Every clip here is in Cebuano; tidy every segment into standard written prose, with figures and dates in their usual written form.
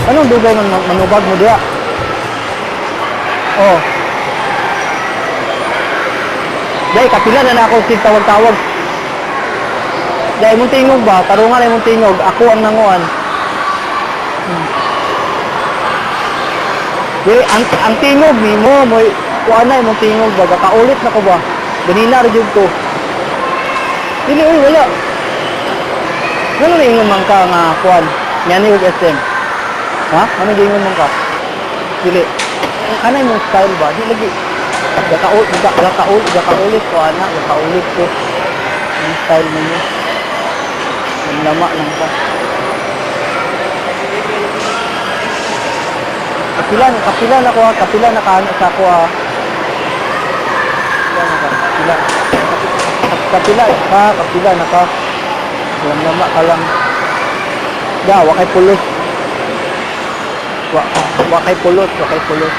Anong dugay man manubag mo diha? Oh. Dai kapila na na ako sig tawag-tawag. Dai mong tingog ba? Tarungan ay mong tingog. Ako ang nanguan. Di, ang tingog nimo mo kuan na imong tingog ba? Kaulit na ko ba? Ganina ra jud ko. Dili, uy, wala. Ngano ingon man ka nga kuan? Ngani og SM. Ha? Ano giingon man ka? Dili. Kanay mong style ba? Di lagi. Gakaulit ko ana, gakaulit ko. Ang style mo niyo. Ang lama lang ka. Kapila, kapila na ko ha, kapila na ka sa ako ha. Kapila na ka, kapila. Kapila ka, kapila na ka. Lam lama ka lang. Da, wa kay pulos. Wa kay pulos, wa kay pulos.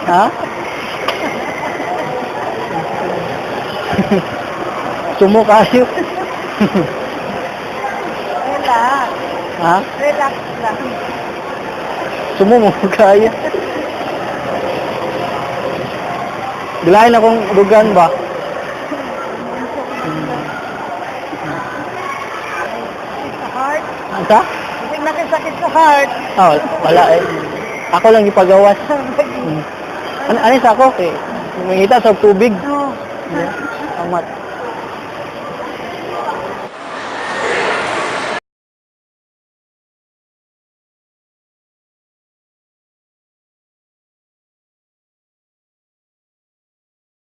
Ha? Sumo kayo. Relax. Ha? Relax lang. Sumo mo kayo. Gilain akong dugan ba? Sakit sa heart. Asa? Kasi nakisakit sa heart. Ah, wala eh. Ako lang ipagawas. Ano, ano sa ako? Eh, mangita sa tubig. No. Yeah. Amat.